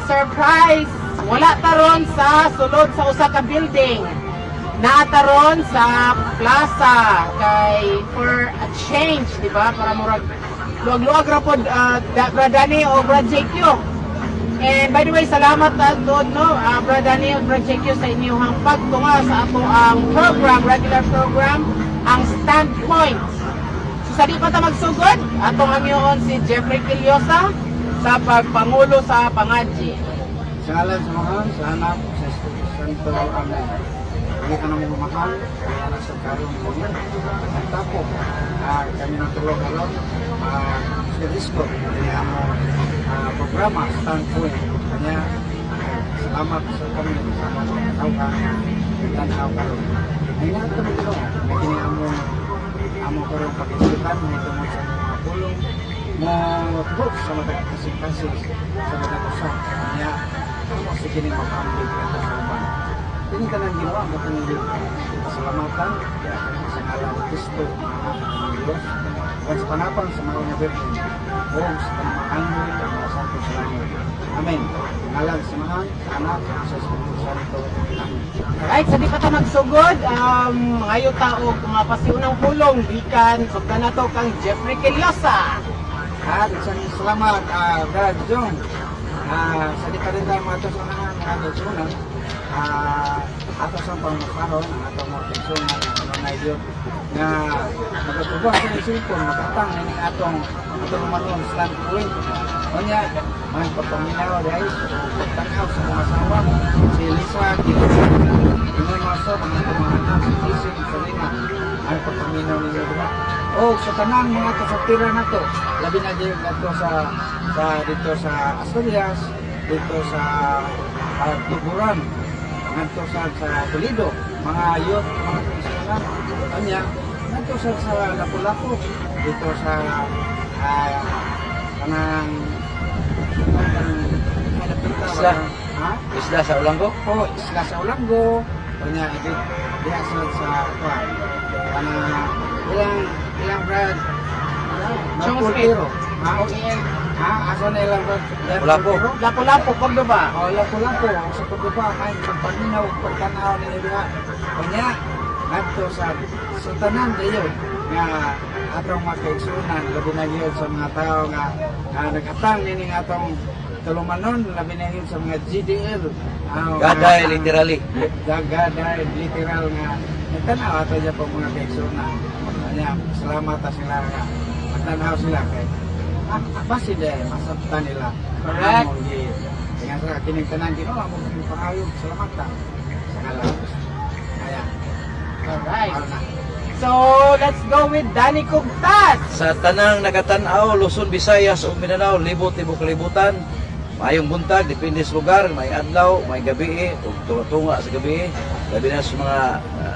Surprise! Wala ta ron sa sulod sa usa ka building. Naa ta ron sa plaza kay for a change, di ba? Para murag luag-luag ra pod, Brad Danny o Brad JQ. And by the way, salamat doon, no, Brad Danny o Brad JQ, sa inyong pagtunga sa ato ang program, regular program, ang Standpoint. So sa di pa ta magsugod, atong hangyoon si Jeffrey Quillosa sa pagpangulo sa pangadji. Sa ngalan sa Amahan, sa Anak, sa Espiritu Santo. Amen. Kami ka namong Amahan, kaya na sa karong ngayon. Ang tapo, kami ng tulong karon, sa Disco, ini among programa, Standpoint. Kanya, salamat sa kami, sa mga tao tanaw karon. Ay nga kami tulong, na kini among among karong pag-isipan, may tungod sa mga pulong, mo tubok sa matag kasing-kasing sa matag usa. Kanya, amo sa kini makaambig ato sa uban. Kini tanang ginawa mo kini pasalamatan sa ngalan ni Kristo, ang Diyos. Ug sa panapang sa mga nga Birhen, o sa mga anghel ug mga santo sa langit. Amen. Ngalan sa Amahan, sa Anak, sa Espiritu Santo. Amen. Alright, sa di pa ta magsugod, ngayo ta og mga pasiunang pulong gikan sugdan nato kang Jeffrey Quillosa. At isang salamat, Brad Jong. Sa di pa rin tayo mga sa mga kaigsuonan, ato sa pangmasaron, ang atong mga kaigsuonan, ang mga naidyo, nga magatubo ang atong cellphone, makatang ini atong atong manon Standpoint. Unya, mga pagpaminaw dahil pagtanaw sa mga asawa, si Lisa, Gilisa, ingon mga so, mga atong mga anak, si Jason, Sarina, ang pagpaminaw ninyo diba? O sa tanang mga kasatira nato, labi na gyud nato sa dito sa Asturias, dito sa Tuburan, ngadto sa Toledo, mga youth, mga kaigsuonan, kanya, ngadto sa Lapu-Lapu, dito sa kanang kanang Isla. Ha? Isla sa Olango? Oh, isla sa Olango, kanya diha sa kuan. Kana ilang ilang Brad Chong Marco. Ha? OEL. Ha? Asa na ilang Brad? Lapu-Lapu. Lapu-Lapu, Cordoba. Oh, Lapu-Lapu sa Cordoba may pagpaminaw pagtanaw ninyo diha. Kanya ngadto sa tanan dayon nga atong mga kaigsuonan, labi na gyud sa mga tao nga nagatang nining atong tulumanon, labi na gyud sa mga GDL. Gaday, literally. Gaday, literal nga nagtanaw ato dyan po mga kaigsuonan. Kanya salamat ta sila nga magtanaw sila kay basi dahil masabtan nila. Correct. Among kaya sa kining tanan Ginoo among pangayog salamat ta sa ngalan. Kaya Alright. ano na. So, let's go with Danny Cugtas. Sa tanang nakatan-aw, Luzon, Visayas ug Mindanao, libot tibok kalibutan. Maayong buntag, depende sa lugar, may adlaw, may gabi, ug tunga sa gabi. Labi na sa mga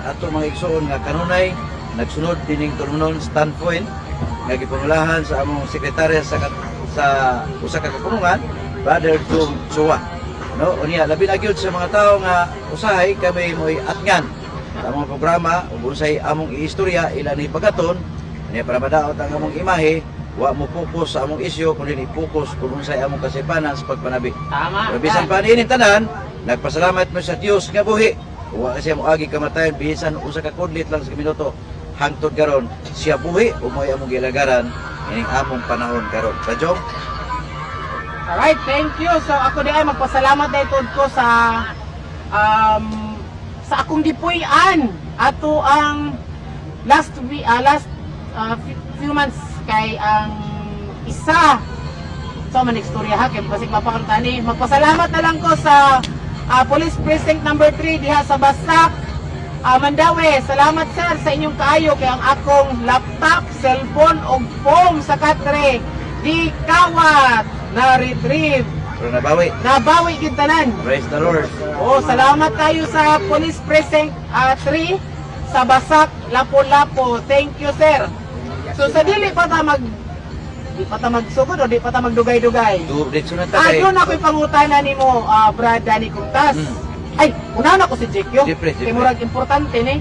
ato mga igsoon nga kanunay nagsunod dining tulumanon Standpoint nga gipangulahan sa among sekretarya sa usa ka kapunungan, Brother Jung Chua. No, unya labi na gyud sa mga tawo nga usahay kami mo'y atngan sa among programa ug unsay among iistorya ila ni pagaton niya para madaot ang among imahe, wa mo focus sa among isyu kundi ni focus kung unsay among kasipanan sa pagpanabi. Tama. Pero bisan pa niini tanan, nagpasalamat mo sa Dios nga buhi. Wa kasi mo agi kamatayon bisan usa ka kudlit lang sa minuto hangtod karon siya buhi ug mo'y among gilagaran ining among panahon karon. Kajong. Alright, thank you. So ako di ay magpasalamat dahil tuod ko sa akong gipuy-an ato ang last week, last few months kay ang isa. So man istorya ha kay basig mapakantani. Magpasalamat na lang ko sa Police Precinct number 3 diha sa Basak, Mandaue. Salamat, sir, sa inyong kaayo kay ang akong laptop, cellphone ug foam sa katre di kawat na retrieve. Pero nabawi. Nabawi gyud tanan. Praise the Lord. Oh, salamat tayo sa Police Precinct 3 sa Basak, Lapu-Lapu. Thank you, sir. So sa dili pa ta mag di pa ta magsugod o di pa ta magdugay-dugay. Du dito na ta kay Doon ako'y pangutana nimo, Brad Danny Cugtas. Ay, una na ko si JQ. Siyempre, Kay siyempre. murag importante ni.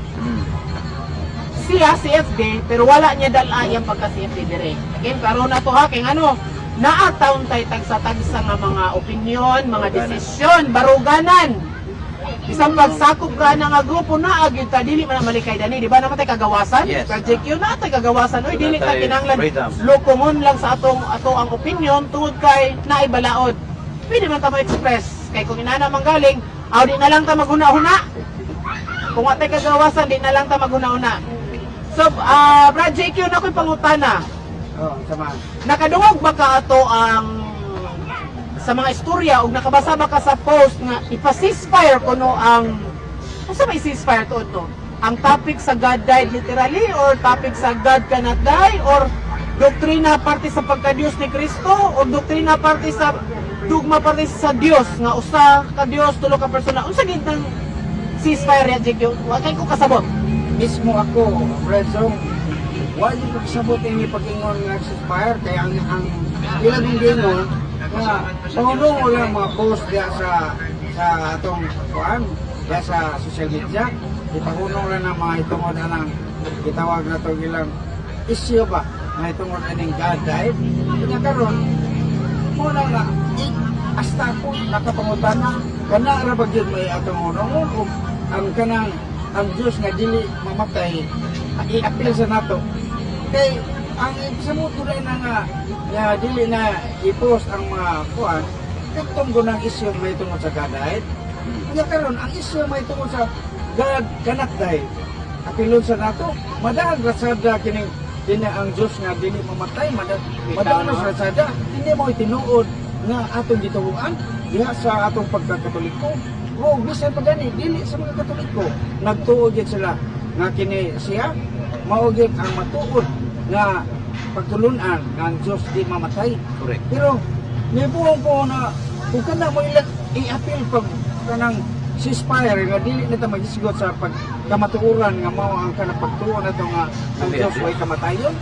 Siya CFD pero wala niya dala iyang pagka CFD dire. Again, klaro na to ha kay ngano Naa taon tay tagsa-tagsa nga mga opinyon, mga Baruganan. Desisyon, baruganan. Isang pagsakop ka na nga grupo na gyud ta, dili man na malikay dani, di ba naman tay kagawasan? Yes. Project yun na tay kagawasan. Oy, dili ta Wala tay kinahanglan freedom. lokongon lang sa atong ato ang opinion tungod kay naay balaod. Pwede man ta mo-express kay kung inana man galing, aw di na lang ta maghuna-huna. Kung wa tay kagawasan, di na lang ta maghuna-huna. So, Brad JQ, na ko'y pangutana. Oh, sama. Nakadungog ba ka ato ang sa mga istorya o nakabasa ba ka sa post nga ipa-ceasefire kuno ang, unsa may ceasefire tuod no? Ang topic sa God died literally or topic sa God cannot die or doktrina parte sa pagka-Diyos ni Kristo o doktrina parte sa dugma parte sa Dios nga usa ka Dios, tulo ka persona? Unsa gid ang ceasefire ya, JQ? Wa kay ko kasabot. Mismo ako, Bredzong, wa yung pagsabot ini pag-ingon nga ceasefire kay ang ilang gingon nga pangunong lang mga post diya sa atong kuan diya sa social media, ipahunong lang ng mga itungod anang gitawag na to ilang issue ba nga itungod aning God died. Kanya karon mo na nga hasta ako nakapangutana, kana ra ba gyud may atong hunongon o ang kanang ang Dios nga dili mamatay i-appeal sa nato? Kay ang sa mo na nga nga dili na i-post ang mga kuan katong gunang issue may tungod sa God died. Kanya karon ang issue may tungod sa God cannot die, apilon sa nato, madaag rasada kining dili ang Dios nga dili mamatay, madaag sa rasada hindi mo tinuod nga atong gituoan diha sa atong pagkakatoliko. O bisan pa gani dili sa mga Katoliko, nagtuo gyud sila nga kini siya mao gyud ang matuod nga pagtulunan nga ang Dios di mamatay. Pero nibuong ko na kung kana mo ilang i-appeal pag kanang ceasefire nga dili na ta magisgot sa pagkamatuoran nga mao ang kanang pagtuo na to nga ang Dios way kamatayon.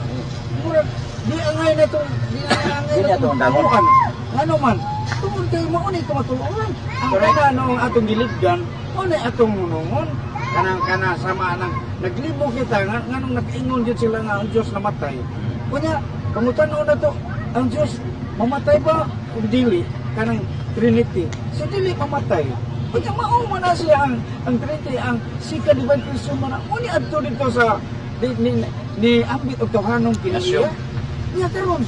Murag di angay na to, di angay Di na na to to ang damon. tuoan. Ngano man tungod kay mao ni kamatuoran. Ang kana no ang atong gilidgan, mao ni atong nunungon. Kanang kana sama anang naglibog kita nga nganong nakaingon gyud sila nga ang Dios namatay. Kunya pangutan-on na to, ang Dios mamatay ba o dili, kanang Trinity? So dili mamatay. Kunya mao man na siya ang Trinity, ang second divine person man na mo ni adto dito sa ni ambit og tawhanong kinaiya. Nya karon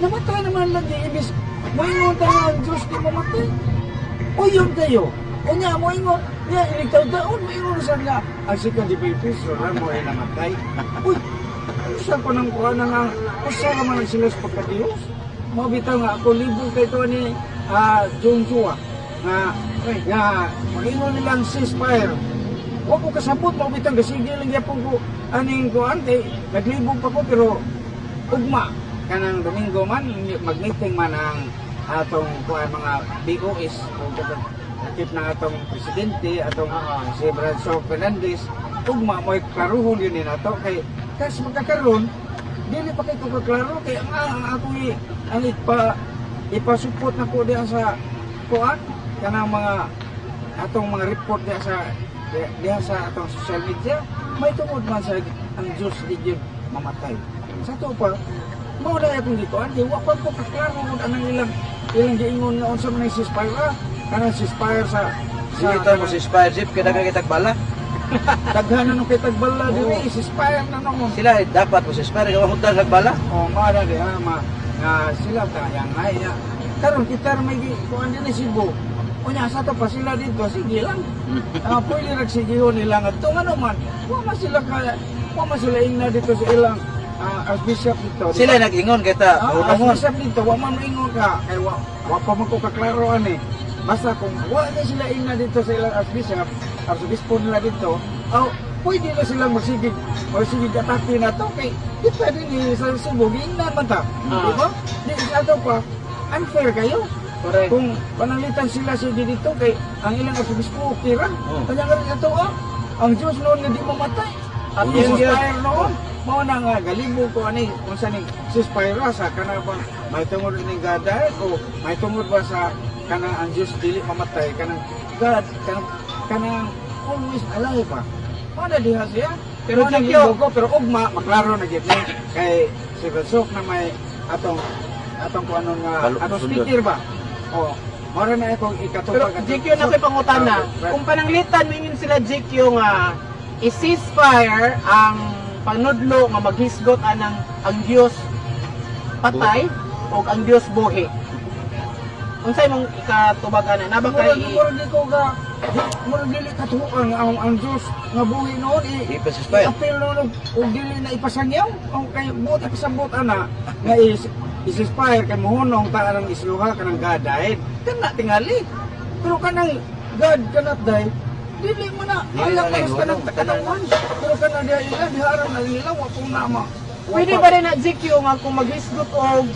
namatay naman lagi, ibis moingon ta nga ang Dios di mamatay. O yun kayo. O niya, moingon, niya, iligtaw daon, moingon sa nga ang second divine person na mo ay namatay. Uy, usa ko nang kuha na nga, usa ka man ang sila sa pagka-Diyos. Mao bitaw nga ako libog kay to ni John Chua nga mag-ingon nilang ceasefire. Wa ko kasabot, mao bitaw gasige lang gyapon ko aning kuan kay naglibog pa ko, pero ugma kanang Domingo man mag-meeting man ang atong kuan mga BOS o nakip na atong presidente, atong si Bradshaw Fernandez. Ugma mo'y klaruhon yun ni nato kay kas magkakaroon dili pa kay ko kaklaro kay ang ako ang ipasupot na ko diha sa kuan kanang mga atong mga report diha sa atong social media may tungod man sa ang Diyos di gyud mamatay. Sa ato pa mao na akong gikuan kay wa pa ko kaklaro kung anang ilang ilang giingon nga unsa man ang ceasefire, kanang ceasefire sa Dili ta mo ceasefire, Jeff, kay daghan kitag bala. Daghan na nung kay tagbala diri, ceasefire na noon. Sila eh, dapat mo ceasefire kay wa kag bala. O mara di ha ma nga sila ta yang ay ya. Karon kita ra may kuan dinhi Cebu. Unya sa to pa sila dito, sige lang. Pwede ra sigihon nila nga to ngano man. Wa man sila ingna dito sa ilang archbishop dito, di Sila ba? nag-ingon kay ta mahunongon. Archbishop dito wa man ingon ka kay wa pa man ko kaklaro ani. Basta kung wa na sila ingna dito sa ilang archbishop, archbispo nila dito, aw pwede na silang magsigig atake na to kay di pwede ni sa Cebu giingnan man ta. Di ba? Di sa ato pa unfair kayo. Kung pananglitan sila sa dito kay ang ilang archbispo okay ra. Kanya nga rin ato ang Diyos noon nga di mamatay. At Ang yun yun. ceasefire noon, mao na nga galibog ko ani unsa ning ceasefire sa kana bang may tungod ning God died o may tungod ba sa kanang ang Diyos dili mamatay, kanang God kanang always alive ba? Mao na diha siya. Pero Mao na Jekyo- libog ko, pero ugma maklaro na gyud ni kay si Bansok na may atong atong kuanon nga atong sundon. Speaker ba? Oh, mao ra na akong ikatupag. Pero GQ na ko'y pangutana. Kung pananglitan mingon sila, GQ, nga i-ceasefire ang panudlo nga maghisgot anang ang Dios patay o ang Dios buhi. Unsay mong ikatubag ana? Naba kay Murag di ko ga murag dili katuoan nga ang Dios nga buhi noon i I-ceasefire. I-appeal noon og dili na ipasangyaw ang kay buot ipasabot ana nga is i-ceasefire kay mohunong ta anang isluha kanang God died kana tingali, pero kanang God cannot die, dili mo na Dili alam na mo lang, kanang hunong. katawhan, pero kanang diha ila diha ra na nila wa pong nama. Pwede ba rin na, GQ, nga kung maghisgot og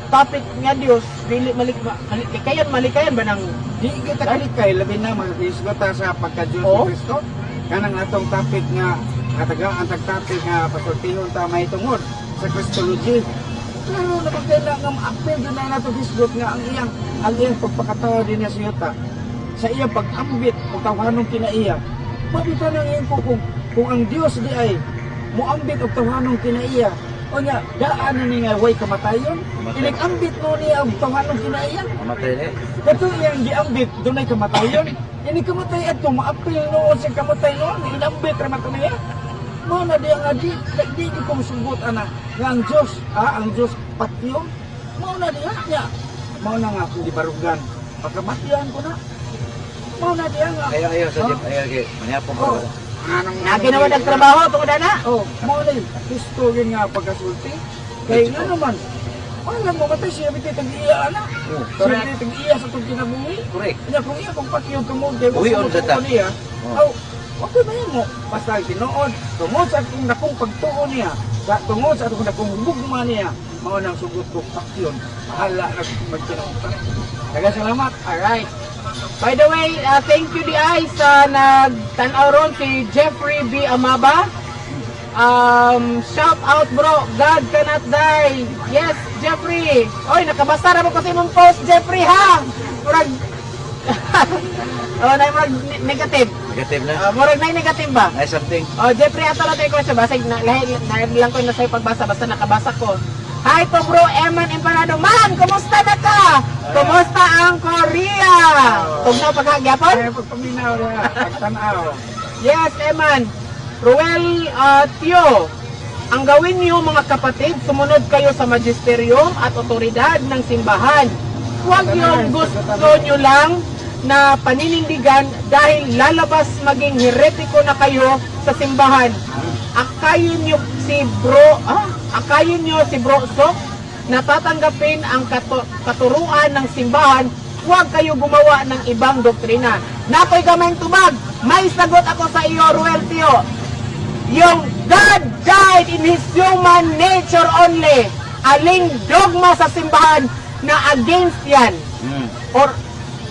topic nga Dios dili malik mali, kayan malikayan ba nang Di kita kalikay, labi na maghisgot ta sa pagka-Diyos ni Kristo. Kanang atong topic nga katagaan tag topic nga pasultihon ta mahitungod sa Christology. Klaro na pag nga ma-appeal gyud na nato hisgot nga ang iyang pagpakatao din sa yuta sa iyang pag-ambit o tawhanong kinaiya. Mabita nang iyang ko kung ang Dios di ay muambit og tawhanong kinaiya. O nya, daan na ni nga way kamatayon. Kamatay. Inig-ambit no niya og tawhanong kinaiya. Mamatay na eh. Kato iyang giambit, dunay kamatayon. Ini kamatay adto maapil noon sa kamatay noon, inambit ra man niya. Mao na diya nga di di di ko musugot ana nga ang Dios, ang Dios patyon. Mao na diya niya. Mao na nga akong gibarugan. Pagkamatian ko na. Mao na diya nga. Ayaw, ayaw sa jeep. Ayaw, kay. Manihapon ko. Oh. Anong Na ginawa ng trabaho tungod ana? Oh, mao na gusto gyud nga pagkasulti. Kay nga naman, wala mo matay siya biti tag iya ana. Oh, Siya biti tag iya sa itong kinabuhi. Correct. Nya kung iya kung pakyog ka mo kay Uwi on sa ta. niya. Oh. Aw, wa koy mahimo. Basta ang tinuod, tungod sa akong dakong pagtuo niya, sa tungod sa akong dakong gugma niya, mao nang sugot ko pakyon. Bahala na kung magkinaunta. Daghang salamat. Alright. By the way, thank you di ay sa nagtanaw ron si Jeffrey B. Amaba. Shout out, bro, God cannot die. Yes, Jeffrey. Oy, nakabasa ra mo kasi imong post, Jeffrey, ha. Murag Oh, na murag negative. Negative na. Murag na negative ba? Ay, something. Oh, Jeffrey, ato na tayo question. Basta na, lahi, na, lang ko na sa'yo pagbasa. Basta nakabasa ko. Hi po, bro, Eman Empanado. Man, kumusta na ka? Kumusta ang Korea? Tugnaw paghagyapon? Ay, pagpaminaw niya, pagtanaw. Yes, Eman. Ruel Tio, ang gawin niyo, mga kapatid, sumunod kayo sa magisterium at otoridad ng simbahan. Huwag yung gusto niyo lang na paninindigan dahil lalabas maging heretiko na kayo sa simbahan. Akayin niyo si Bro Sok na tatanggapin ang katuruan ng simbahan, huwag kayo gumawa ng ibang doktrina. Nakoy gamayng tubag, may sagot ako sa iyo, Ruel Tio. Yung God died in His human nature only. Aling dogma sa simbahan na against yan? Or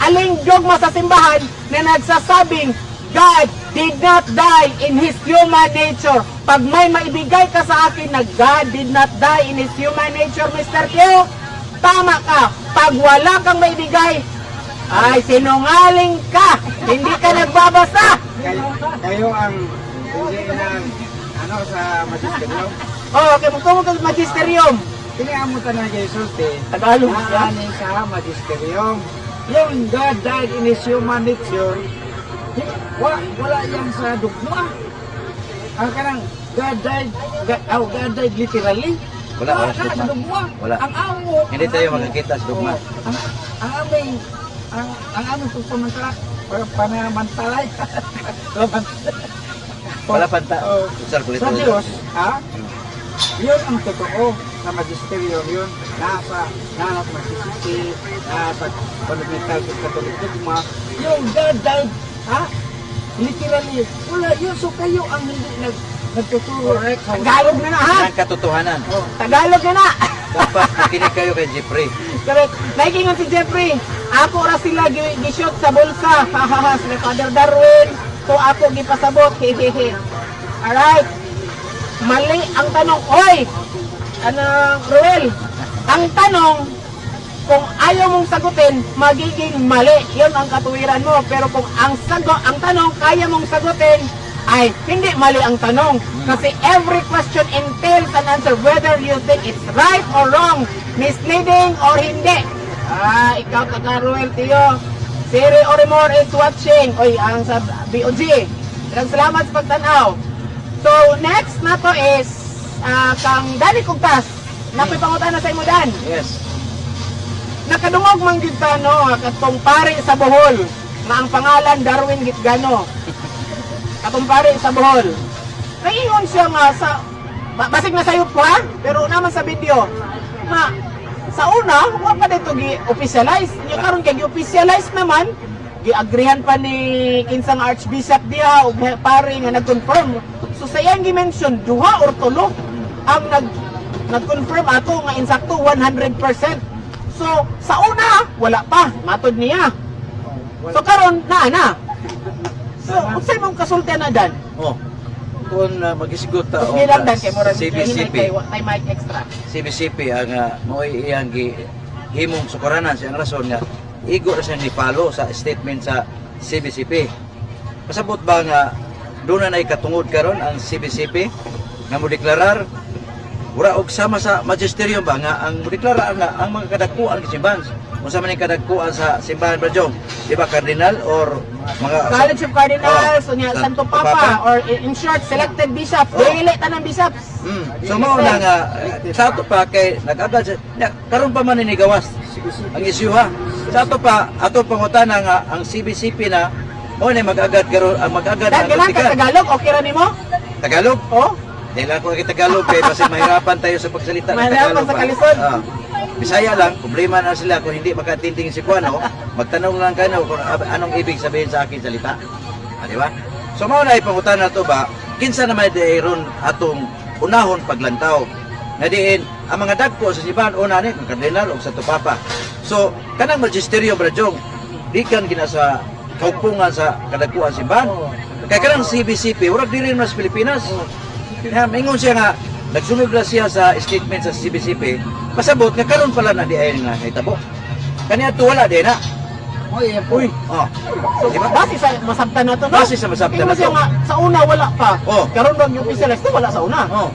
aling dogma sa simbahan na nagsasabing God did not die in His human nature? Pag may maibigay ka sa akin na God did not die in His human nature, Mr. Q, tama ka. Pag wala kang maibigay, ay sinungaling ka. Hindi ka nagbabasa. Kayo ang hindi na ano sa magisterium. Oh, okay, magtungkol ka sa magisterium. Kini amo tanan kay sulti. Tagalog siya. Naani sa magisterium. Yung God died in His human nature, wala yan sa dugma. Ang kanang God died, God, oh, God died literally. Wala, wala sa na sa dugma. dugma. Wala. Ang amo. Hindi ang tayo makakita sa dugma. Oh, ang aming pagpamantala, panamantalay. Wala panta. Oh. Sir, kulit Sa ulit. Diyos, ha? Yun ang totoo na magisterium yun. Nasa nanak magsisisi, nasa fundamental sa Catholic dogma. Yung God died, ha? Literally, wala yun. So kayo ang hindi nagtuturo. Correct. Tagalog na na, ha? Yan ang katotohanan. Oh. Tagalog na na. Dapat makinig kayo kay Jeffrey. Correct. Nakikingon si Jeffrey. Ako ra sila gi-shoot sa bulsa. Hahaha, si Father Darwin. So ako gipasabot. Hehehe. Alright. Mali ang tanong. Oy! Ano, Ruel? Ang tanong, kung ayaw mong sagutin, magiging mali. Yun ang katuwiran mo. Pero kung ang tanong, kaya mong sagutin, Ay, hindi mali ang tanong. Kasi every question entails an answer whether you think it's right or wrong, misleading or hindi. Ah, ikaw taga Ruel Tio. Siri Orimor is watching. Oy, ang sa BOG. Daghang salamat sa pagtanaw. So, next na to is kang Danny Kugtas. Nakoy pangutana sa imo, Dan. Yes. Nakadungog man gyud ta, no, katong pare sa Bohol nga ang pangalan Darwin Gitgano. Katong pare sa Bohol. Naingon siya nga sa basig na sayo pa, pero naman sa video nga sa una wa pa dito gi-officialize. Nya karon kay gi-officialize naman, giagrihan pa ni kinsang archbishop diha og pare nga nag-confirm. So sa iyang gi-mention, duha or tulo ang nag-confirm ato nga insakto 100%. So sa una wala pa matod niya. So karon naa na. So unsay mong kasulti na, Dan? Oh. Kung magisgot ta Sige lang, Dan, kay murag CBCP. kay wa tay mic extra. CBCP ang mo'y iyang gi himong sukaranan siyang rason nga igo ra siya ni follow sa statement sa CBCP. Pasabot ba nga doon na katungod karon ang CBCP nga modeklarar wala og sama sa magisterium ba nga ang modeklarar nga ang mga kadagkuan sa simbahan, unsa man ang kadagkuan sa simbahan, Brajong, di ba, cardinal or mga College of Cardinals, Oh. unya Santo Santo Papa, Papa. or in short, selected bishops. Oh. Dili tanang bishops. So mao na nga sa ato pa kay nag-agad siya nya, karon pa man ni gawas ang issue ha. Sa ato pa ato pangutana nga ang CBCP na mo ni mag-agad karon ang mag-agad Dan, ang kailangan ka Vatican. Tagalog, okay ra nimo? Tagalog. Oh, Dahil ako kay Tagalog kay kasi mahirapan tayo sa pagsalita ng Mahirapan Tagalog sa ba? kalisod. Ah. Bisaya lang, problema na sila kung hindi makatinting si Kuano, magtanong lang kano kung anong ibig sabihin sa akin salita. Ah, di ba? So mao na ipangutana to ba, kinsa naman di ron atong unahon paglantaw? Nga diin ang mga dagko sa simbahan una ni ang kardinal o sa tupapa. So kanang magisteryo, Brajong, di kan gina sa kaupungan sa kadagkuan simbahan. Kay kanang CBCP, murag diri man sa Pilipinas. Kaya maingon siya nga nagsunod na siya sa statement sa CBCP, pasabot nga karon pala na di ay nga hitabo. Kaniya to wala di na. Oy, Uy, oh. So Di ba? base sa masabtan na to, no? Base sa masabtan Ingon na siya to. nga, sa una wala pa. Oh. Karon bang yung officialize to wala sa una. Oh.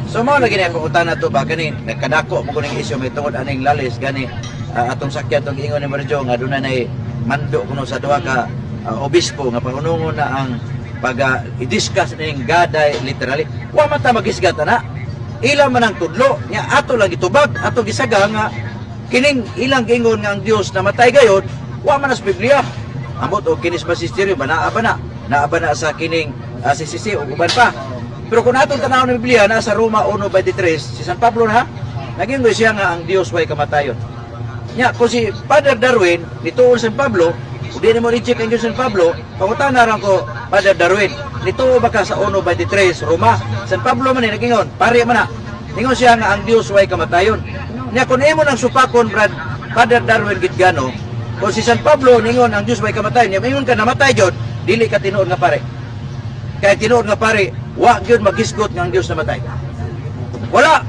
So mao lagi na pangutana to ba kani nagkadako mo kuning issue may tungod aning lalis gani atong sakyan tong ingon ni Marjo nga aduna nay mando kuno sa duha ka obispo nga pangunungon na ang pag i-discuss ning gaday literally wa man ta magisgat ana, ila man ang tudlo nya ato lang gitubag, ato gisaga nga kining ilang giingon nga ang Dios namatay gayod wa man sa Biblia. Ambot og kinis magisterio ba naa ba na naa ba na sa kining CCC ug uban pa. Pero kung atong tanawon ng Biblia nasa Roma 1:23 si San Pablo na ha, naging siya nga ang Dios way kamatayon. Nya kung si Father Darwin nituon San Pablo, ug di nimo i-check ang San Pablo, pangutana ra ko, Father Darwin, nituo ba ka sa 1:23 Roma? San Pablo man ni nagingon, pare man na. Ningon siya nga ang Dios way kamatayon. Nya kung imo nang supakon, Brad, Father Darwin Gitgano, kung si San Pablo ningon ang Dios way kamatayon, nya maingon ka namatay jud, dili ka tinuod nga pare. Kaya tinuod nga pare, wa gyud magisgot nga ang Dios namatay. Wala.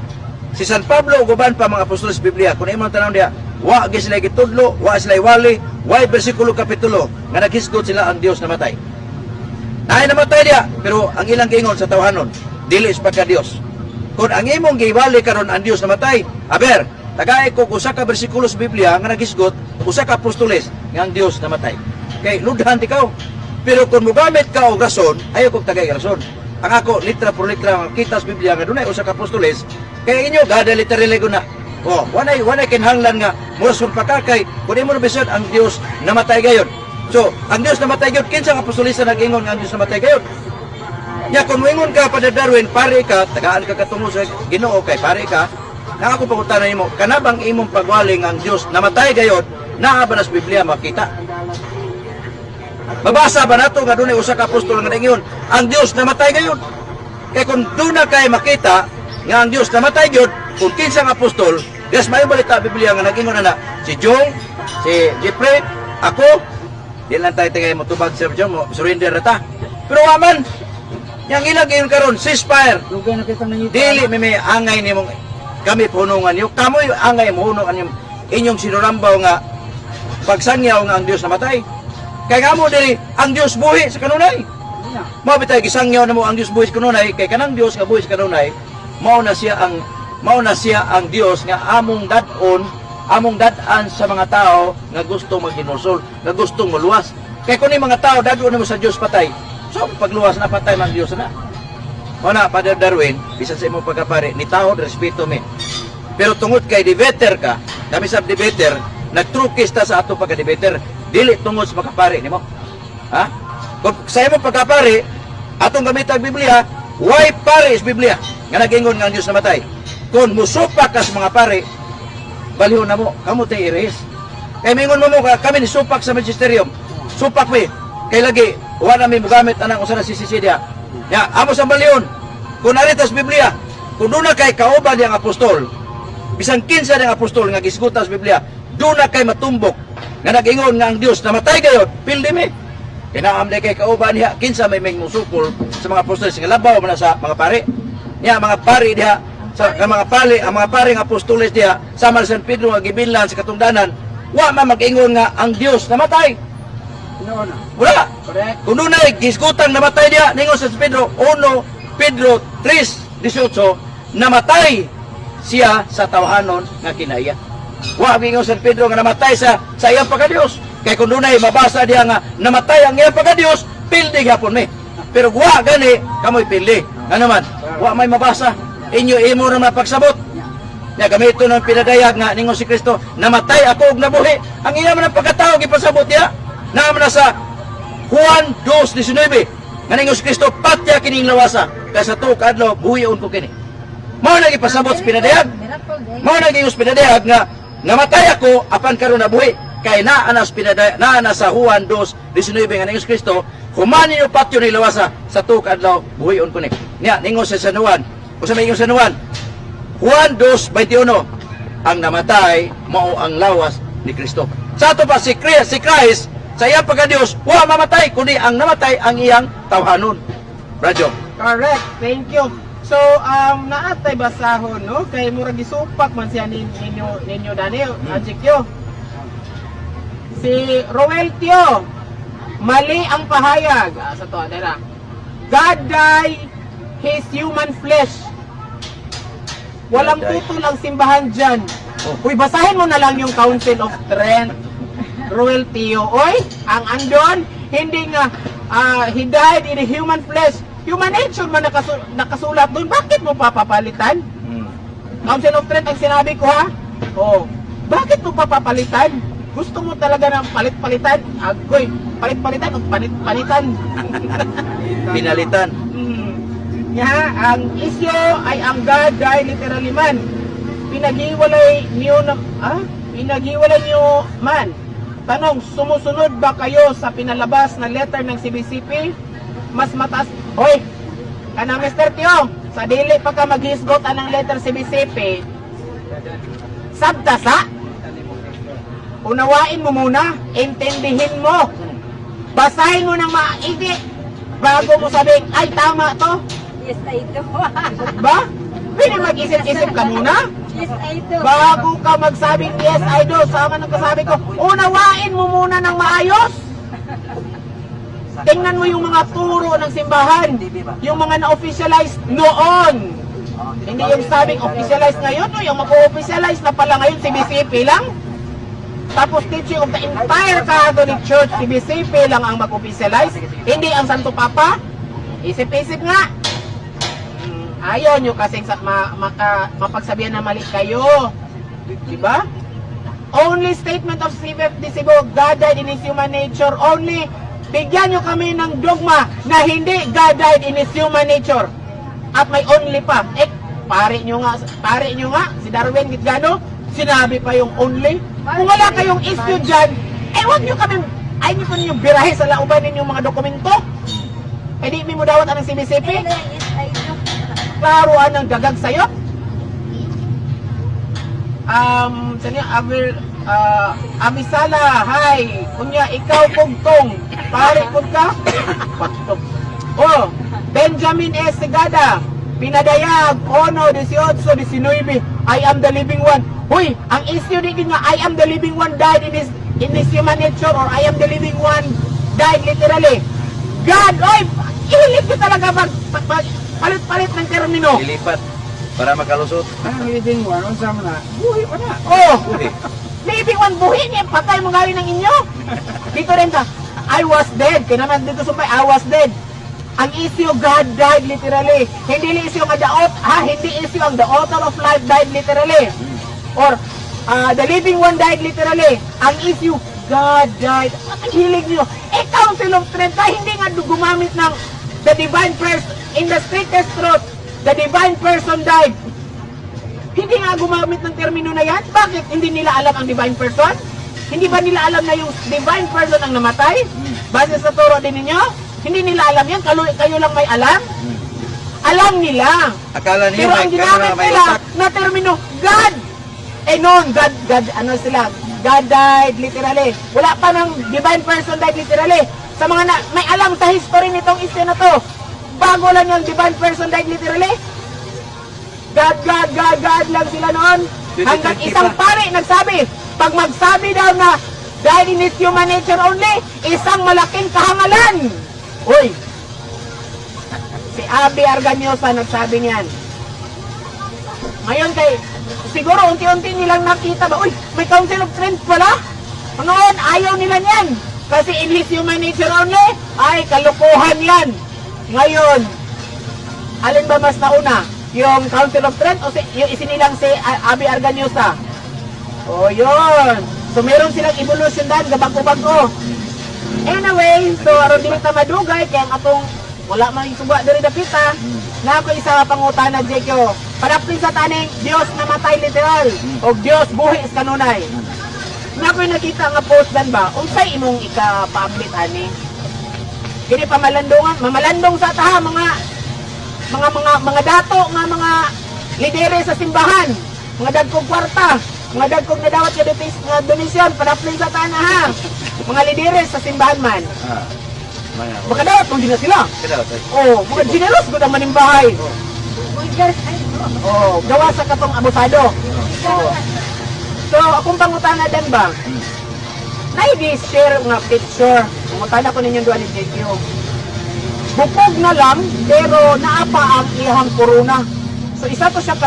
Si San Pablo ug uban pa mga apostoles sa Biblia, kung imong tan-awon diha, wa gyud sila gitudlo, wa sila wali, way bersikulo kapitulo nga naghisgot sila ang Dios namatay. Naay namatay diha, pero ang ilang giingon sa tawhanon, dili sa pagka Dios. Kung ang imong giwali karon ang Dios namatay, aber, tagay ko usa ka bersikulo sa Biblia nga nagisgot usa ka apostoles nga ang Dios namatay. Kay ludhan ti kaw. Pero kung mogamit ka og rason, ayaw kog tagay rason. Ang ako litra por litra ang kita sa Biblia nga dunay usa ka apostoles, kay inyo gada literally ko na. Oh, wanay kinahanglan nga murason pa ka kay kung imo na ang Dios namatay gayon. So, ang Dios namatay gayon, kinsa nga apostolisa nag-ingon nga ang Dios namatay gayon? Nya kung moingon ka, Father Darwin, pare ka, tagaan ka katungo sa Ginoo kay pare ka, na ako pangutana nimo, kana bang imong pagwali nga ang Dios namatay gayon, naa ba na sa Biblia makita? Mabasa ba nato nga dunay usa ka apostol nga naingon ang Dios namatay gayon? Kay kung duna kay makita nga ang Dios namatay gyud, kung kinsa nga apostol, gas mayo balita Biblia nga nag-ingon na si Jong, si Jeffrey, ako, di lang tayo tagay mo tubag, Sir Jong, mo surrender na ta. Pero wa man, yang ilang gayon karon, ceasefire. Dugay na kitang nangita. Dili may angay nimong kami punungan niyo. Kamoy angay mo hunungan niyo inyong sinurambaw nga pagsangyaw nga ang Dios namatay. Kay nga mo dili ang Dios buhi sa kanunay. Mao bitay gisangyaw namo ang Dios buhi kanunay, kay kanang Dios nga buhi kanunay, mao na siya ang Dios nga among dad-on, among dad-an sa mga tao nga gusto maghinulsol, nga gusto moluwas. Kay kun mga tao dad-on mo sa Dios patay, so pagluwas na patay man Dios na. Mao na, Father Darwin, bisan sa imong pagkapare, ni tao respeto mi. Pero tungod kay debater ka, kami sa debater, nagtrukis ta sa ato pagka-debater, dili tungod sa pagkapare nimo. Ha? Kung sa imong pagkapare, atong gamit ang Biblia, why pare is Biblia? Nga nagingon nga ang Diyos namatay. Kung musupak ka sa mga pare, balihon na mo, kamo tay iris. Kay mingon mo mo ka, kami ni supak sa magisterium. Supak mi. Kay lagi, wa na mi mogamit anang usa na CCC diha. Ya, amo sa balihon. Kung narita sa Biblia, kung doon na kay kauban diyang apostol, bisan kinsa niyang apostol nga gisgutan sa Biblia, doon na kay matumbok nga nag-ingon nga ang Dios namatay gayon, pildi mi. Kinaam di kay kauban diha, kinsa may may musukol sa mga apostoles nga labaw man na sa mga pare. Niya mga pare diha sa ang mga pare, ang mga pare nga apostoles diha sama sa San Pedro nga gibillan sa katungdanan, wa man mag-ingon nga ang Dios namatay. Tinuod na. Wala. Correct. Kung dunay gisgutan namatay diha ningon sa San Pedro 1 Pedro 3:18, namatay siya sa tawhanon nga kinaya. Wa mingon San Pedro nga namatay sa iyang pagkadiyos. Kay kung dunay mabasa diha nga namatay ang iyang pagkadiyos, pildi gyapon mi. Pero wa gani kamoy pildi. Ngano man, wa may mabasa. Inyo imo ra mapagsabot. Nya gamito ng pinadayag nga ningon si Kristo, namatay ako og nabuhi. Ang iya man ang pagkatao gipasabot niya. Naa man na sa Juan 2:19. Nga ningon si Kristo, patya kining lawasa kay sa tuo ka adlaw buhion ko kini. Mao na gipasabot sa pinadayag. Mao na gayud pinadayag nga namatay ako apan karon nabuhi. Kay naa na sa pinadayag, naa na sa Juan 2:19 nga ningon si Kristo, human ninyo patyo ni lawasa sa tuo ka adlaw buhion ko ni. Nya ningon sa San Juan. Usa may ingon sa San Juan? Juan 2:21, ang namatay mao ang lawas ni Kristo. Sa ato pa si Christ sa iyang pagka-Dios wa mamatay kundi ang namatay ang iyang tawhanon. Radyo. Correct. Thank you. So, naatay basahon, no? Kay murag gisupak man siya ninyo Daniel, Ajikyo. Si Roel Tio, mali ang pahayag. Ah, sa to, dara. God died his human flesh. Walang God died. tutol ang simbahan dyan. Oh. Uy, basahin mo na lang yung Council of Trent. Roel Tio. Oy, ang andon, hindi nga, he died in a human flesh. Human nature man nakasulat doon. Bakit mo papapalitan? Council of Trent ang sinabi ko, ha? Oh, bakit mo papapalitan? Gusto mo talaga ng palit-palitan? Agoy, palit-palitan o palit-palitan? Pinalitan. Ya, ang isyo ay ang God died literally man. Pinaghiwalay niyo na pinaghiwalay niyo man. Tanong, sumusunod ba kayo sa pinalabas na letter ng CBCP? Mas mataas. Hoy, kana Mr. Tio, sa dili pa ka maghisgot anang letter CBCP. Sabta sa unawain mo muna, intindihin mo. Basahin mo ng maigi bago mo sabihin, "Ay, tama to." Yes, I do. Ba? Pwede mag-isip-isip ka muna. Yes, I do. Bago ka magsabing "Yes, I do," sama ng kasabi ko, unawain mo muna ng maayos. Tingnan mo yung mga turo ng simbahan, yung mga na-officialize noon. Hindi yung sabing officialize ngayon, no? Yung mag-officialize na pala ngayon, CBCP lang. Tapos teaching of the entire Catholic Church, CBCP lang ang mag-officialize, hindi ang Santo Papa. Isip-isip nga. Ayaw nyo kasing mapagsabihan na mali kayo. Diba? Only statement of CFD Cebu, God died in His human nature only. Bigyan nyo kami ng dogma na hindi God died in His human nature. At may only pa. Eh, pare nyo nga, si Darwin Gitgano, sinabi pa yung only. Kung wala kayong issue dyan, eh wag nyo kami, ay nyo po ninyo birahe sa lauban ninyong mga dokumento. Eh di mi mo dawat anang CBCP. Ayun na yung yes, I do. Klaro anang gagag sa'yo. Sa niya, Avil, Amisala, hi. Kunya, ikaw pugtong. Pare pug ka? Patog. Oh, Benjamin S. Segada, pinadayag, ono, 18, 19, "I am the living one." Huy, ang issue di nga, I am the living one died in his human nature or I am the living one died literally. God, oy, ihilig ko talaga mag palit-palit ng termino. Lilipat para makalusot. Ang living one, unsa man na? Buhi pa na. Oh, Buhi. living one buhi niya, patay mo galing ng inyo. Dito rin ka, "I was dead." Kaya naman dito sumpay, "I was dead." Ang issue, God died literally. Hindi li issue nga the author, ha, hindi issue ang the author of life died literally. Or the living one died literally. Ang issue, God died. Ang hilig niyo. Eh, Council of Trent, ka, hindi nga gumamit ng the divine person, in the strictest truth, the divine person died. Hindi nga gumamit ng termino na yan. Bakit? Hindi nila alam ang divine person? Hindi ba nila alam na yung divine person ang namatay? Base sa turo din ninyo? Hindi nila alam yan? Kayo lang may alam? Alam nila. Akala niyo Pero may ang ginamit kamera, may nila utak. na termino, God! Eh noon, God, God, ano sila? God died literally. Wala pa ng divine person died literally. Sa mga na, may alam sa history nitong issue na to, bago lang yung divine person died literally. God, God, God, God lang sila noon. Hanggang 2020 isang pa. pare nagsabi, pag magsabi daw na died in his human nature only, isang malaking kahangalan. Uy, si Abby Arganyosa nagsabi niyan. Ngayon kay, siguro unti-unti nilang nakita ba, uy, may Council of Trent pala. Noon, ayaw nila niyan. Kasi in his human nature only, ay kalokohan yan. Ngayon, alin ba mas nauna? Yung Council of Trent o yung isinilang si Abby Arganyosa? O yun. So meron silang evolution dan, gabago-bago. Anyway, so aron dili ta madugay kay ang atong wala man yung suba diri dapita. Na ako isa ka pangutana, JQ. Padapli sa taning Dios namatay literal o Dios buhi sa kanunay. Na ako'y nakita nga post dan ba, unsay imong ika-paablit ani? Kini pamalandungan, mamalandong sa taha mga dato nga mga lidere sa simbahan, mga dagkong kwarta, mga dagkong nadawat nga nga donasyon, padaplin sa taha ha. Mga lidere sa simbahan man. Ah. Mga Baka dawat kung di na sila. Kaya tayo. Oh, mga generous gud ang manimbahay. Vulgar ay do. Oh, gawa sa katong abusado. Oh. So, akong pangutana dan ba? Naidi share nga picture. Pangutana ko ninyong duha ni JQ. Bukog na lang, pero naa pa ang iyang corona. So isa to siya ka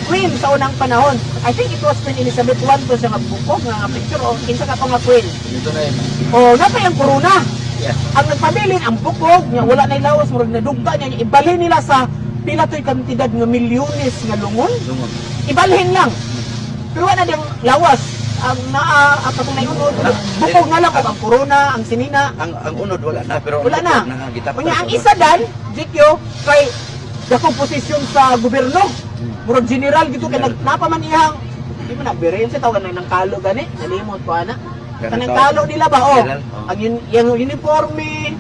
queen sa unang panahon. I think it was Queen Elizabeth I to siya nga bukog nga picture o kinsa ka pa nga queen. Dito na yun. Oh, naa pa yung corona. Ang nagpabilin ang bukog nga wala na lawas, murag nadugta niya, ibalhin nila sa pila to'y kantidad nga milyones nga lungon. Lungon. Ibalhin lang. Pero wala na diyang lawas. Ang naa ang katong naiunod, bukog na lang ang corona, ang sinina. Ang unod wala na pero ang Wala na. bukog gitaptan Unya sa ang unod. isa dan, GQ, kay dakong posisyon sa gobyerno. Murag general gito kay nagnapaman iyang di mo na bere sa tawagan na ng kalo gani, nalimot ko ana. Ganun Kanang tawag. kalo nila ba oh. General, oh. Ang yung uniforme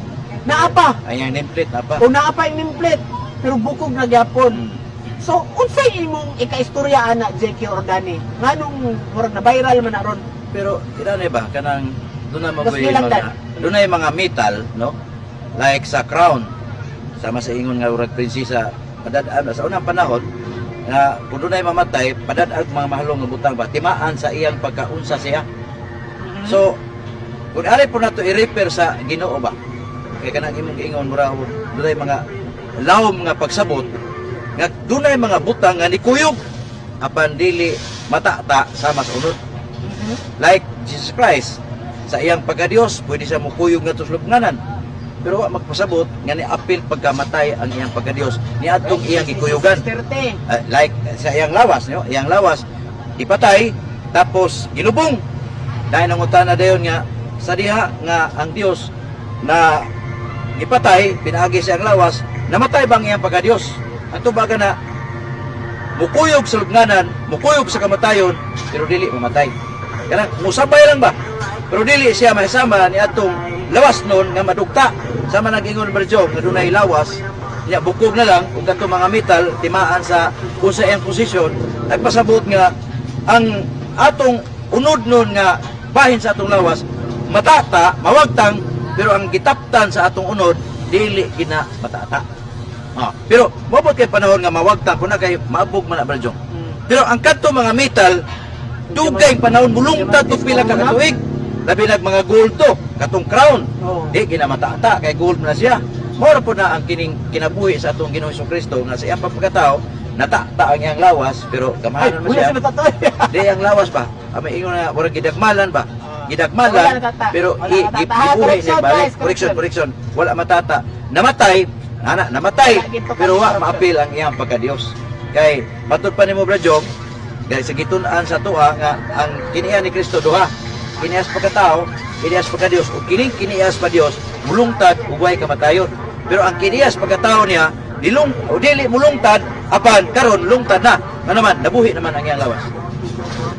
naa pa. Ay, ang nameplate na pa. O naa pa yung nameplate pero bukog na gyapon. So unsay imong ikaistorya ana, JQ Ordani? Nganong murag na viral man na ron? Pero ilan ba kanang doon na Mas nilang mga doon na mga metal, no? Like sa crown. Sama sa ingon nga urag prinsesa padad-an sa unang panahon nga kung dunay mamatay padad-an mga mahalong nga butang ba timaan sa iyang pagkaunsa siya. So kung ari po nato i-refer sa Ginoo ba, kay kanang imong giingon mura dunay mga lawom nga pagsabot nga dunay mga butang nga nikuyog apan dili matata sama sa unod. Like Jesus Christ, sa iyang pagka-Dios, pwede siya mukuyog nga tuslubnganan. Pero wa magpasabot nga ni apil pagkamatay ang iyang pagka-Dios niadtong iyang gikuyugan. 6:30. Like sa iyang lawas, no? Iyang lawas ipatay tapos gilubong. Dahil nangutana dayon nga sa diha nga ang Dios na gipatay pinaagi sa iyang lawas, namatay bang iyang pagka-Dios? Ang tubaga na mukuyog sa lubnganan, mukuyog sa kamatayon, pero dili mamatay. Kanang musabay lang ba? Pero dili siya mahisama ni atong lawas nun nga madugta. Sama nag-ingon Berjong nga dunay lawas, niya bukog na lang ug katong mga metal timaan sa unsa iyang posisyon, nagpasabot nga ang atong unod nun nga bahin sa atong lawas matata, mawagtang, pero ang gitaptan sa atong unod dili gina matata. Ah, pero mabot kay panahon nga mawagtang kuna kay maabog man na Berjong. Pero ang kadto mga metal dugay panahon mulungtad og pila ka katuig. Labi nag mga gold to. Katong crown, Oh. di ginamatata kay gold na siya. Mao ra po na ang kining kinabuhi sa atong Ginoong Kristo nga sa iyang pagkatao natata ang iyang lawas pero Ay, kamahalan man wala siya. siya natatoy. Di ang lawas ba? May ingon na murag gidagmalan ba? Wala Gidagmalan natata. pero Wala i natata. gibuhi Ah, niya correction, balik. guys, Correction, correction. correction. Wala matata. Namatay, ana, namatay Wala gid pa pero wa correction. maapil ang iyang pagka-Dios. Kay matud pa nimo, Brad Jong, kay sa gitun-an sa tuwa nga ang kiniya ni Kristo duha. Kinias pagkatao, kinias pagka-Dios ug kining kinias pa Dios mulungtad ug way kamatayon. Pero ang kinias pagkatao niya dilung o dili mulungtad apan karon lungtad na. Ano man, nabuhi naman ang iyang lawas.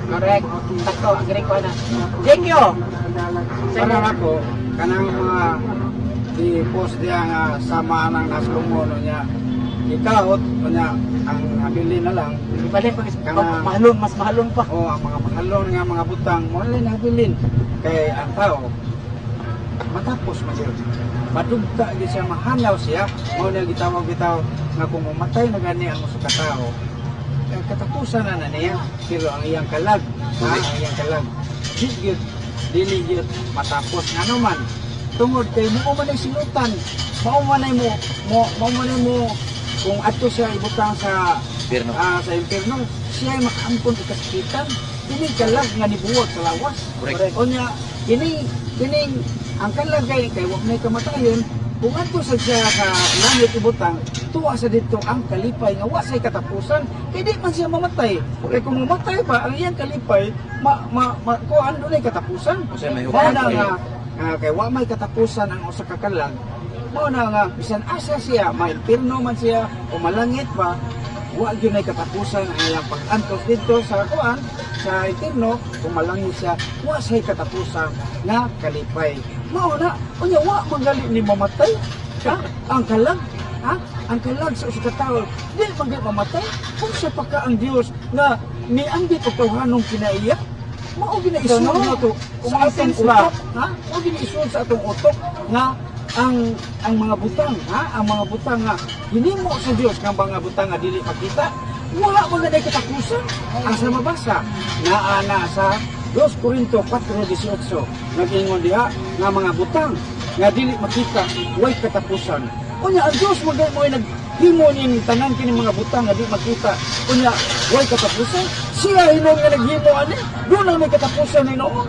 Correct. Sakto, agree ko na. Jengyo. Para ako, kanang mga di-post diya nga sama ng naslungon niya. Ikahot, niya, ang habili na lang, Ibalik pag Kana- mahalon, mas mahalon pa. o ang mga mahalon nga mga butang, mo na habilin. Kay ang tao, matapos man siya. Madugta gyud siya, mahanaw siya. Mao na gitawag bitaw nga kung mamatay na gani ang usa ka tawo, eh, katapusan na na niya. Pero ang iyang kalag, ha, ang iyang kalag, di gyud, dili gyud matapos ngano man. Tungod kay mao man ay sinutan, mao man ay mo, mo mao man ay mo kung adto siya ibutang sa Pirno. Sa impierno, siya ay makaangkon og kasakitan. Kini kalag nga nibuwag sa lawas. Correct. Unya, kining kining ang kalag kay kay wa may kamatayon, kung adto sa siya sa langit ibutang, tuwa sa didto ang kalipay nga wa say katapusan, kay di man siya mamatay. Kay kung mamatay pa ang iyang kalipay, ma ma, ma kuan dunay katapusan. Kasi may Mao hukom na kayo. nga nga kay wa may katapusan ang usa ka kalag. Mao na nga bisan asa siya, maimpirno man siya o malangit pa, wa gyud nay katapusan ang iyang pag-antos didto sa kuan sa impirno. Kung malangit siya, wa say katapusan nga kalipay. Mao na unya wa mangali ni mamatay, ha? Ang kalag, ha, ang kalag sa usa ka tawo di man gyud mamatay. Kung siya pa ka ang Dios nga nianggit og tawhanong kinaiya, mao ginaisuod No. na to sa Common atong sense ba? utok, ha, mao ginaisuod sa atong utok nga ang mga butang, ha, ang mga butang nga hinimo sa Dios, nga mga butang nga dili makita, wala man na katapusan. Asa mabasa naa na sa 2 Corinto 4:18, nag-ingon diha nga mga butang nga dili makita way katapusan. Unya ang Dios mo mo naghimo ning tanan kini mga butang nga di makita, unya way katapusan. Siya hinuon nga naghimo ani, doon lang may katapusan hinuon.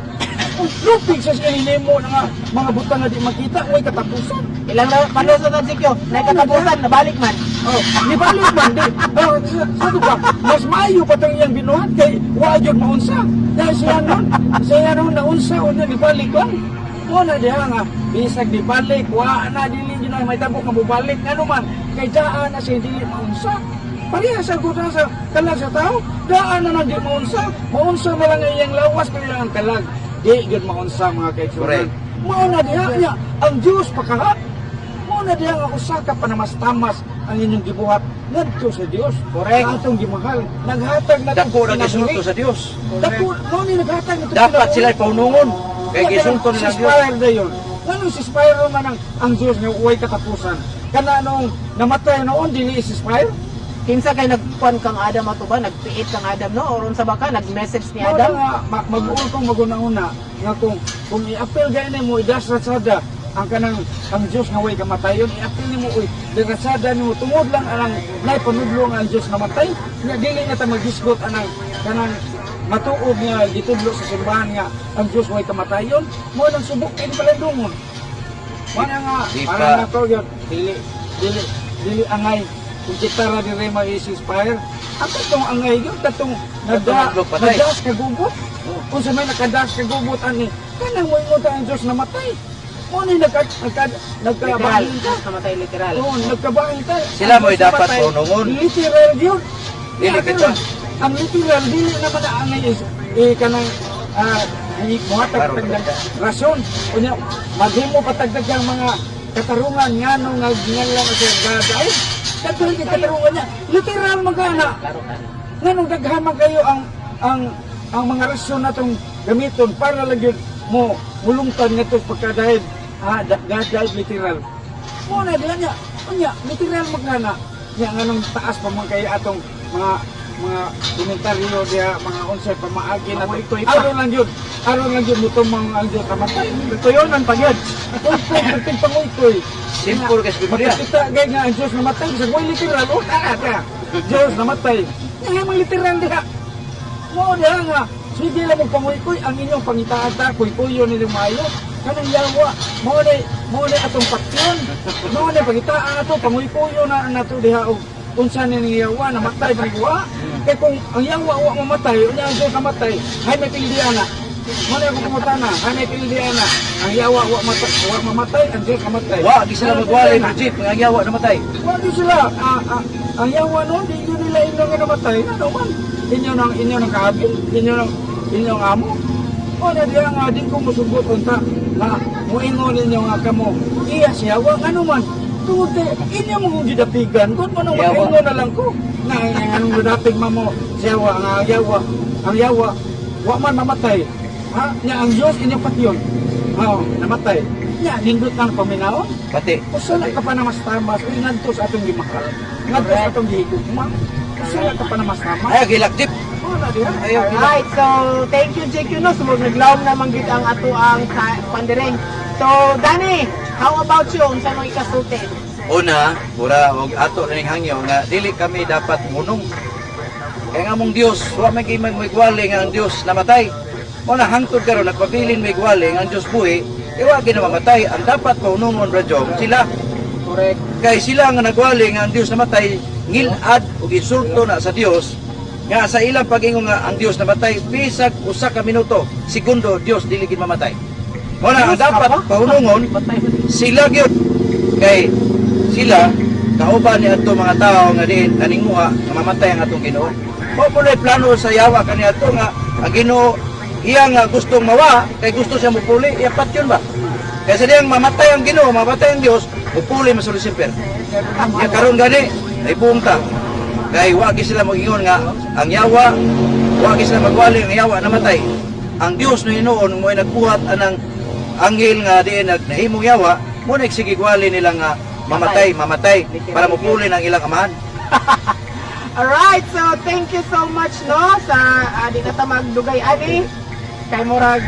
Lupig sa siya hinimo na nga mga butang nga di makita way katapusan. Ilang na panos na Jengyo, nakatapusan, nabalik man. Oh, nibalik man di. Oh, sa ba? Mas maayo pa tang iyang binuhat kay wa gyud maunsa. Dahil siya nun naunsa unya nibalik lang. Mo na diha nga bisag nibalik wa na dili gyud na may tabo nga mobalik, ngano man kay daan na siya dili maunsa. Pareha sa guta sa kalag sa tao, daan na nang di maunsa. Maunsa na lang ang iyang lawas kay ang kalag. Di gyud maunsa, mga kaigsuonan. Correct. Mao na diha niya ang Dios pakaha. Mao na diha nga usa ka panamastamas ang inyong gibuhat ngadto sa Dios. Correct. Sa atong gimahal, naghatag na Dako na gisulto sa Dios. Dako mao ni naghatag na Dapat sila paunungon kay gisulto nila ang Si Dios. Spire dayon. Ngano si Spire man ang Dios nga uway katapusan? Kana nung namatay noon dili si Spire? Kinsa kay nagkuan kang Adam ato ba? Nagpiit kang Adam no? Or unsa ba ka nag-message ni Mao na Adam? nga mag-uol kong maguna-una nga kung i-appeal gani mo idas ratsada ang kanang ang Dios nga way kamatayon, i-appeal nimo uy dirasada nimo tungod lang anang nay panudlo nga ang Dios namatay nga dili na ta maghisgot anang kanang matuod nga gitudlo sa simbahan nga ang Dios way kamatayon mo nang subok kay palandungon. Mao na nga Di para pa. na to yun dili dili dili angay kung kita ra dire ma-inspire ang katong angay yun katong nada Katong patay. nadas kagubot. Kung sa may nakadas kagubot ani kanang moingon ta ang Dios namatay mo ni nagka nagka Literal. nagkabahin ka. Namatay literal. Oo, nagkabahin ka. Sila Ang mo'y Diyos dapat namatay, paunungon. literal yun. Dili Kaya kita. ang literal dili naman na angay is eh, kanang muhatag Klaro, tagdag rason. Unya maghimo patagdag ang mga katarungan ngano nga nganlan sa gadaay. Daghan kay katarungan niya. Literal man ka na. Klaro ka na. Nganong daghan man kayo ang mga rason natong gamiton para lang yun mo mulungtan ngadto sa pagkadahid gadaid literal. Mo na diha niya. Unya literal man ka na. Nya nganong taas pa man kay atong mga mga komentaryo diha, mga unsay pamaagi na Mga pa. Aron lang yun, aron lang yun mutumang ang Diyos namatay. Tuyonan pa gyud. Uykoy, perting panguykoy. Simple kay sa Biblia. Makakita gay nga ang Diyos namatay sa way literal oh tara ta. Diyos namatay. Nga mga literal diha. Mao diha nga sige lang mo panguykoy ang inyong pangitaan ta kuykuyo ninyong maayo. Kanang yawa mao na atong paksyon. Mao na pangitaan ato panguykuyo na nato diha og unsa ni ning yawa namatay ba ni wa? Kay kung ang yawa wa mamatay, unya ang Diyos namatay, hay may pildi ana. Mao na akong pangutana, hay may pildi ana. Ang yawa wa matay, wa mamatay, ang Diyos namatay. Wa gi sila magwali, Bridget, mga yawa namatay. Wa di sila ang yawa noon di yun nila inyo nga namatay. Ano man? Inyo nang kaabil, inyo nang inyong amo. O na diya nga di ko musugot unta nga muingon ninyo nga kamo. Iya siya wa ngano man. Tungod kay inyo mong gidapigan, gud mo nang Yawa. makaingon na lang ko. Nga nga anong gidapig mamo siya wa nga ang yawa, ang yawa wa man mamatay. Ha? Nya ang Dios inyo patyon. Oh, namatay. Nya nindot ang paminaw. Pati. Usa na ka pa na mas tamas, uy, ngadto sa atong gimahal. Ngadto sa atong gihigugma. Usa na ka pa na mas tamas. Ayaw gilak, Jeep. Wala diha. Ayaw gilak. Alright, so thank you, JQ, no. Sumog naglawom naman gid ang ato ang pandiring. So Danny, how about you? Unsa mo ikasulti? Una, mura og ato na ning hangyo nga dili kami dapat munong. Kaya nga mong Dios, wa may kay magwali nga ang Dios namatay. Mo na hangtod karon nagpabilin may gwali nga ang Dios buhi, e wa gyud na mamatay. Ang dapat paunungon radyo sila. Correct. Kay sila nga nagwali nga ang Dios namatay, ngilad og insulto na sa Dios nga sa ilang pag-ingon nga ang Dios namatay bisag usa ka minuto, segundo Dios dili gid mamatay. Mo na ang dapat paunungon sila gyud kay sila kauban ni adto mga tao nga diin naninguha nga mamatay ang atong Ginoo. Mao po na'y plano sa yawa kaniadto nga ang Ginoo iya nga gustong mawa kay gusto siya mupuli, iya patyon ba? Kay sa diyang mamatay ang Ginoo, mamatay ang Dios, mupuli man sa Lucifer. Ya karon gani ay buong ta. Kay wa gyud sila mag-ingon nga ang yawa, wa gyud sila magwali ang yawa namatay. Ang Dios no hinuon mo ay nagbuhat anang anghel nga diin nagnahimong yawa, mo nagsigigwali nila nga mamatay, mamatay para mupuli ng ilang amahan. Alright, so thank you so much, no, sa di na ta magdugay ani kay murag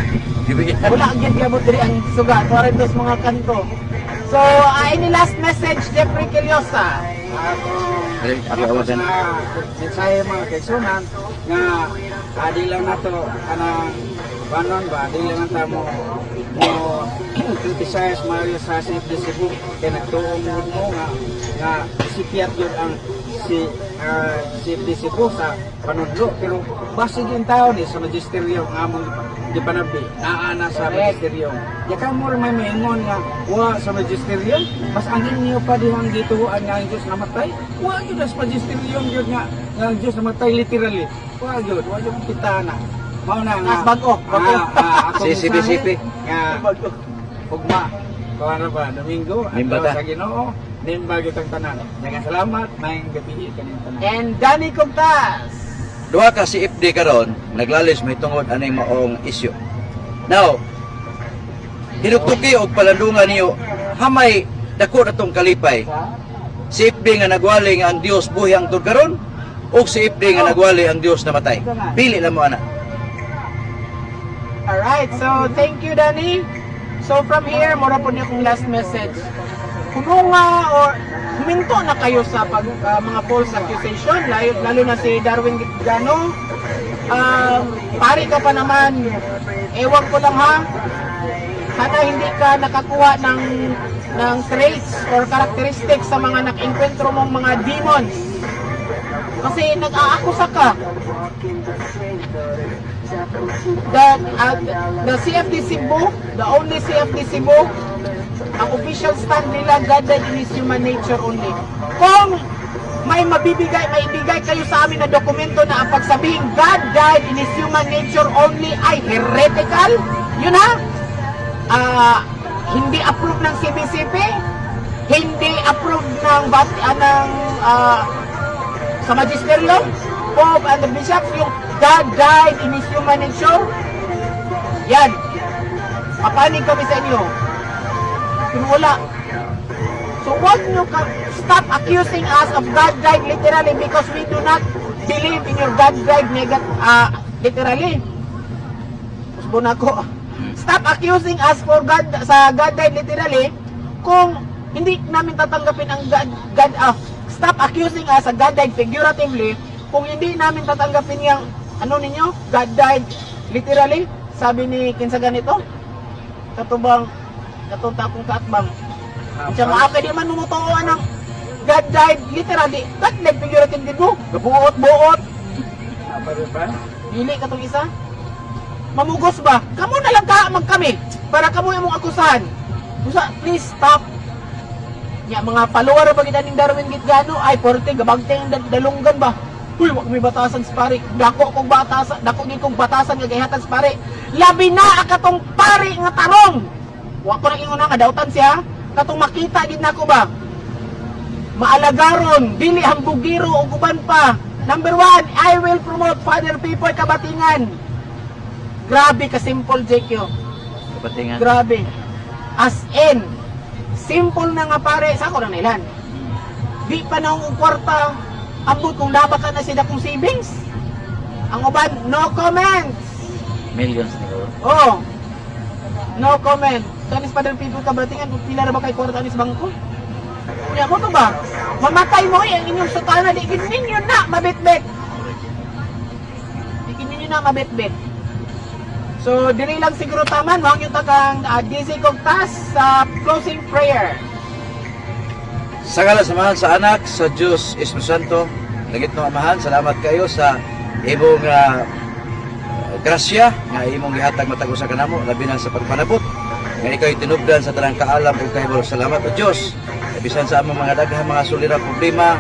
wala gyud gabot diri ang suga kuwari dos mga kanto. So, any last message, Jeffrey Quillosa? Ako Ako na mensahe mga kaigsunan nga adi lang nato kanang panon ba di lang ta mo mo criticize Mario sa CFD Cebu kay nagtuo mo mo nga nga sipiat yun ang si CFD Cebu sa panudlo, pero basig yung tao ni sa magisterium nga among gipanabi naa na sa magisterium ya kamo ra may maingon nga wa sa magisterium mas ang inyo pa dihang gituoan nga ang Dios namatay. Wa gyud sa magisterium gyud nga nga ang Dios namatay literally. Wa gyud kita na mao na nga Mas bag-o, bag-o. Akong CCBCP. mensahe nga ugma kuan ra ba Domingo Nimba adlaw ta. sa Ginoo, nimba gyud ang tanan. Daghang salamat, maayong gabi kaning tanan. And Danny Cogtas. Duha ka si FD karon naglalis may tungod aning maong isyu. Now, hinuktuki og palandungan niyo hamay dako na tong kalipay. Si FD nga nagwali nga ang Dios buhi ang tud karon ug si FD nga nagwali ang Dios namatay. Pili lang mo ana. Alright, so thank you, Danny. So from here, mura po niyo akong last message. Kuno nga or huminto na kayo sa pag, mga false accusation, lalo, lalo na si Darwin Gano. Pari ka pa naman, ewan ko lang ha, sana hindi ka nakakuha ng traits or characteristics sa mga nakaengkwentro mong mga demons. Kasi nag-aakusa ka. The CFD Cebu, the only CFD Cebu, ang official stand nila, God died in His human nature only. Kung may mabibigay, may ibigay kayo sa amin na dokumento na ang pagsabihin God died in His human nature only ay heretical, yun ha? Hindi approved ng CBCP, hindi approved ng sa magisterium, Pope and the bishops, yung God died in His human nature, yan. Papanig kami sa inyo. Pero wala. So wag nyo ka, stop accusing us of God died literally because we do not believe in your God died literally. Usbon ako. Stop accusing us for God sa God died literally kung hindi namin tatanggapin ang God, stop accusing us sa God died figuratively kung hindi namin tatanggapin yung ano ninyo, God died literally. Sabi ni kinsa ganito, katubang katong akong kaatbang siya nga okay, di man mo mutuo ang God died literally, God died figuratively mo gabuot-buot. Apa ba? Dili katong isa. Mamugos ba? Kamo na lang ka magkami para kamo imong akusahan. Usa, please stop. Nya mga follower ba gid aning Darwin Gitgano ay porte gabagteng dalunggan ba. Uy, wag may batasan sa pare. Dako kong batasan, dako gid kong batasan nga gihatag sa pare. Labi na ang katong pare nga tarong. Wa ko nang ingon nga dautan siya. Katong makita gid nako ba? Maalagaron, dili hambugiro o uban pa. Number one, I will promote Father Pipoy Kabatingan. Grabe ka simple, JQ. Kapatingan. Grabe. As in, simple na nga pare, sa ako na nailan. Di pa na akong kwarta, ambot kung naba ka na sila kong savings. Ang uban, no comments. Millions ni ko. Oh. No comment. Kanis Father Pipoy Kabatingan, kung pila ra ba kay kwarta anis bangko? Kuya mo to ba? Mamatay mo eh, ang inyong sutana, di gid ninyo na mabitbit. Di gid ninyo na mabitbit. So, dili lang siguro taman, wag yung takang DC Kogtas sa closing prayer. Sa ngalan sa Amahan, sa Anak, sa Diyos Espiritu Santo, langit no Amahan, salamat kayo sa imong grasya nga imong gihatag matag usa kanamo, labi na sa pagpanabot nga ikaw tinubdan sa tanang kaalam ug kahibalo. Salamat o Dios, bisan sa among mga daghang mga sulira, problema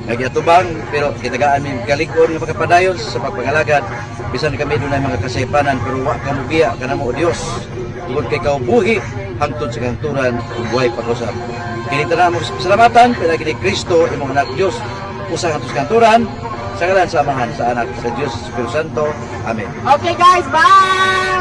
nga giatubang, pero gitagaan mi kalig-on nga makapadayon sa pagpangalagad. Bisan kami dunay mga kasaypanan, pero wa ka mobiya kanamo o Dios, tungod kay ikaw buhi hangtod sa kahangturan ug buhay pag-usab. Kini tanan among salamatan pinaagi ni Kristo, imong anak Dios, usa hangtod sa kahangturan. Sa ngalan sa Amahan, sa Anak, sa Diyos Espiritu Santo. Amen. Okay guys, bye!